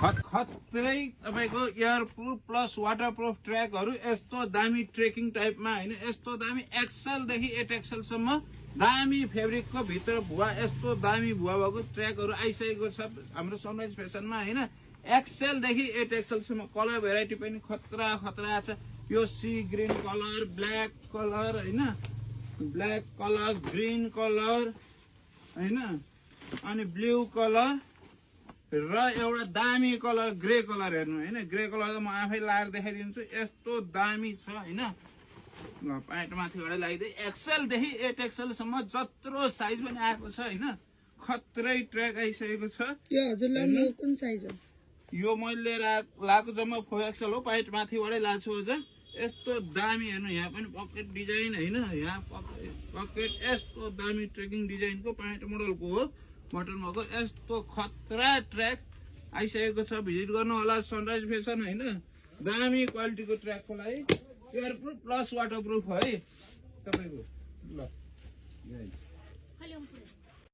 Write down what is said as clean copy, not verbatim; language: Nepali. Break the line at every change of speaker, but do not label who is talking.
खत्रै तपाईको air proof plus water proof ट्र्याकहरु यस्तो दामी ट्रेकिङ टाइपमा हैन यस्तो दामी एक्सेल देखि 8 एक्सेल सम्म दामी फेब्रिकको भित्र भुवा यस्तो दामी भुवा भएको ट्र्याकहरु आइसकेको छ हाम्रो सनराइज फेसनमा हैन एक्सेल देखि 8 एक्सेल सम्म कलर भेराइटी पनि खतरा खतरा छ यो sea green colour black colour हैन ब्ल्याक कलर ग्रीन कलर हैन अनि ब्लू कलर र एउटा दामी कलर ग्रे कलर हेर्नु हैन ग्रे कलर त म आफै लाएर देखाइदिन्छु यस्तो दामी छ हैन ल प्यान्ट माथिबाट लगाइदिए एक्सेल देखि 8 एक्सेल सम्म जत्रो साइज पनि आएको छ हैन खत्रै ट्र्याक आइसकेको छ
यो हजुरलाई कुन साइज हो
यो मैले लाएको जम्मा 4 एक्सेल हो प्यान्ट माथिबाटै लाछु अझ यस्तो दामी हेर्नु यहाँ पनि पकेट डिजाइन हैन यहाँ पकेट यस्तो दामी ट्रेकिङ डिजाइनको प्यान्ट मोडलको हो बटन भएको यस्तो खतरा ट्र्याक आइसकेको छ भिजिट गर्नु होला सनराइज फेसन हैन दामी क्वालिटीको ट्र्याकको लागि air proof plus water proof है तपाईको ल